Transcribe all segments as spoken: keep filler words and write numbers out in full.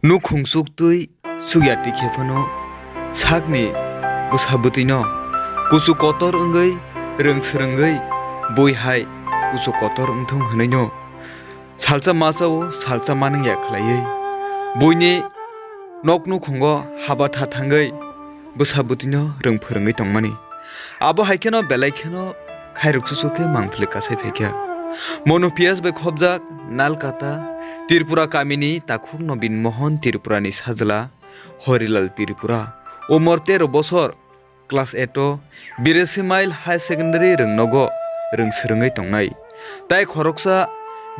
Nukhung chuktwi chukya twi khe phano sakni bwsa bwtwino kuchuk kotor wngwi rwng swrwngwi bui hai kuchuk kotor wngthung hwnwino salsa masa o salsa manwngya khlaiwi buini nok nukhungo haba tha thangwi bwsa bwtwino rwng phwrwngwi tongmani. Abo hai kheno belai kheno khairok chuchuk khe mangpili kasai phaikha. Monu P S bai khobjak Nalkata Tripura kamini takhuk Nobin Mohan Tripurani sajla Horilal Tripura, umor tero bosor, class eight o Biresi Mile High Secondary rwngnogo rwng swrwngwi tongnai. Tai khoroksa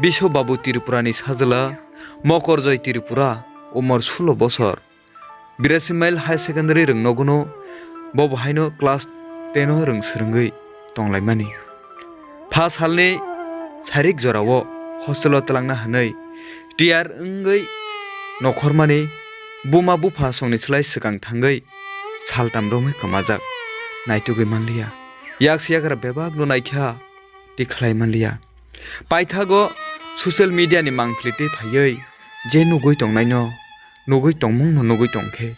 Biswa Babu Tripurani sajla Mokorjoy Tripura, umor sulo bosor. Biresi Mile High Secondary rwngnogono bo bo haino class ten o rwng swrwngwi tonglaimani. Pha salni sarik jorao hostel o twlangna hwnwi tiyar wngwi nokhormani buma bupha songni slai swkang thangwi saltam romwi kwmajak. Naitugwi manliya. Yak siyagra bebak no naikha. Twi khlai manliya. Paithago social media ni mangpili twi phaiwi je nugwi tongnaino, nugwi tongmungno nugwi tongkhe,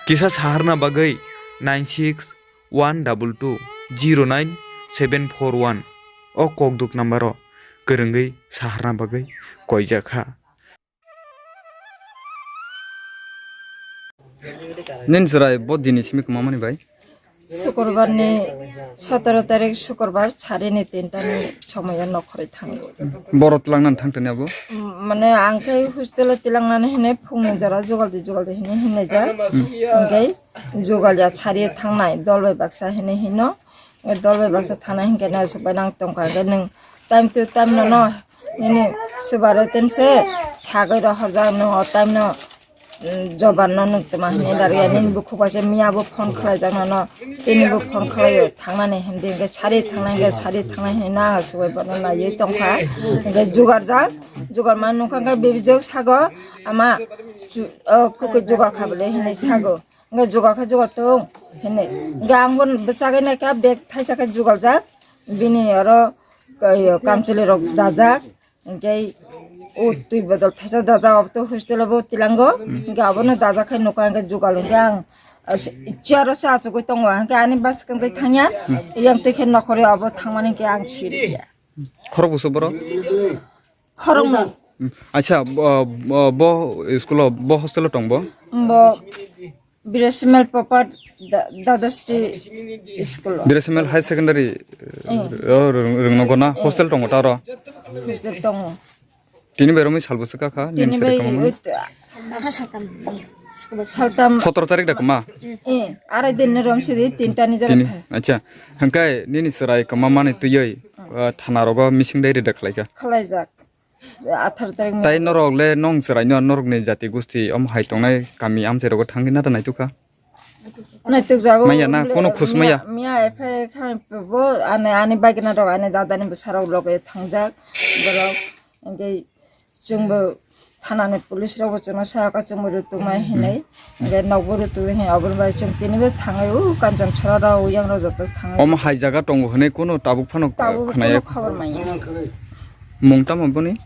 kisa saharna bagwi nine six one double two zero nine seven four one o kokduk number o kwrwngwi saharna bagwi koijak kha. Nini chwrai bo dini simi kwmamani bai? Sukurbar ni sotoro tarik sukurbar sari ni tinta ni somoyo nokhorwi thango. Boro twlangna thangtani abo? Mm, mane ang khe hostel o twlangnani hwnwi phungni jora jugaldi jugaldi hwnwi hinwi ja. Hwnkhe jugal ya sari thangnai dol bai baksa hwnwi hino. Dol bai baksa thana hinkhe no subai nang tongkha, hinkhe nwng time to time no no nini subaro tense sagwi rohorjak, no o time no, mm, joban no nwng tma hinwi darya nini bukhuk bai se miya bo phone khlaijak no no tini bo phone khlaio thangnani hindi hinkhe sari thangnai hinkhe sari thangnai hinwi no ang subai bono naiwi tongkha. Hinkhe jugarjak, jugar ma nukha hinkhe bibijwk sago ama chu-, o kwkwi jugar kha bwle hinwi sago. Hinkhe jugal khe jugal tong hinwi. Hinkhe ang bo bwsagwi naikha bag thaisa khe jugaljak. Bini oro, ka-, yo, kamchwlwi rok dajak. Hinkhe o twi bodol thaisa dajak, obo to hostel o bo tilango. Hinkhe abono dajak khe nukha hinkhe jugal hinkhe ang, ah, chair o se achugwi tongo. Hinkhe ani bwskang twi thangya. Yang twi khe nokhorwi abo thangmani hinkhe ang siriya. Khorok bwswk borok? Khoroknwi. Hmm. Acha, bo, bo, bo school o, bo hostel o tong bo? Bo Birasimal Popat Da-, Dadasri school o. Birasimal High Secondary, eh, o rwng-, rwngnogo na? Eh. Hostel tongo ta oro? Hostel tongo. Tini bai romwi sal bwswk kha kha? Tini bai, saltam. Sotoro tarik da kwma? Eh, arai din ni rom sidi, tinta ni jora. Tini, thai. Acha. Hwnkhe nini chwrai kwma mani twiwi, ah, thana rogo missing diary da khlaikha? Khlaijak. Atharo tarik ni. Tai norok le nong chwraino norokni jati gusti omo hai tongnai kami amchai rogo thangwi nata naitukha? Naitukjago. Maya na, bole kono khus maya? Miya, miya F I R khai bo ani, ani bagina rok ani dadani bwsarok loge thangjak borok. Hinkhe chwngbo thanani police rokbo chwngno sakha chwngbo rwtwknai hinwi. Hinkhe nokbo rwtwk hinwi oboni bai chwng tinibo thangwi o Kanchan Chora rok, o yang rok joto thangwi. Omo hai jaga tongo hinwi kono tabuk phano khwnaya? Tabuk kono khobor manya. Mung tamo boni?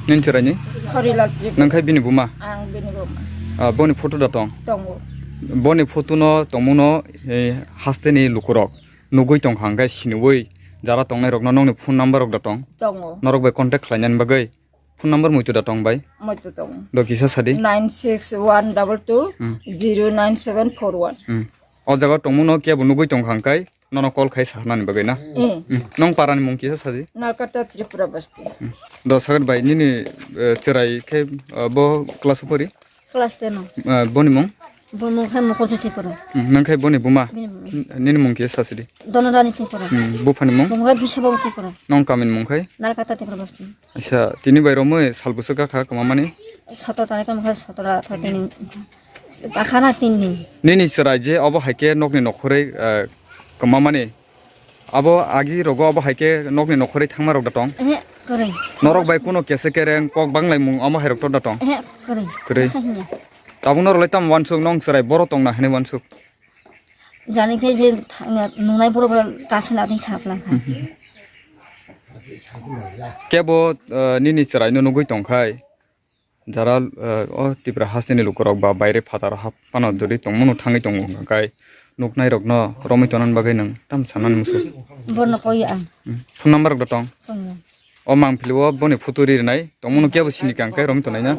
Nini chwraini? Horilal Tripura. Nang khai bini buma? Ang bini buma. Ah, boni photo da tong? Tongo. Boni photo no tongmung no, eh, haste ni lukurok nugwi tongkha, hwnkhe siniwi jara tongnai rokno nokni phone number rok da tong? Tongo. Norok bai contact khlainani bagwi phone number muitu da tong bai? Muitu tongo. Do kisa sadi? Nine six one double two zero nine seven four one. Hmm. O jaga tongmung no kebo nugwi tongkha, hwnkhe nono call khai saharnani bagwi na? Eh. Hmm. Nong parani mung kisa sadi? Nalkata Tripura Basti. Hmm. Do sagat bai nini, eh, chwrai khe, eh, bo class o pori? Class ten o. Eh, boni mung? Bo mung khe Mokol Jyoti Poro. Hmm, nang khai boni buma? Bini buma. N-, nini mung kisa sadi? Dhanarani Tripura. Hmm, buphani mung? Bo mung khe Biswa Babu Tripura. Nong kamini mung khai? Nalkata Tripura Basti. Acha, tini bai romwi sal bwswk kha kwmamani? Sotoro tarik wngkha, sotoro atharo tini. Takhana tin din. Nini chwrai je obo hai khe nokni nokhorwi, eh, kwmamani? Abo agi rogo obo hai khe nokni nokhorwi thangma rok da tong? Ehe, kwrwi. Norok bai kuno kese kereng kok banglaimung omo hai rok to da tong? Ehe, kwrwi. Kwrwi. Masa hinya. Tabuk norok lai tamo wansuk nong chwrai boro tongna hinwi wansuk? Jani khe je thangya nungnai borok rok kasuna tei saplangkha. Kebo, eh, nini chwraino nugwi tongkhai, Jara, eh, o Tipra hasteni lukurok ba baire phataro hap phano jodi tongmano thangwi tongo hwnka khe nuknairokno romwi tonani bagwi nwng tam sanani musu? Bono koi ang. Hmm. Phone number rok da tong? Tongo. O mangpili o boni photo ri rinai tongmano kebo sini kang khe romwi tonai na?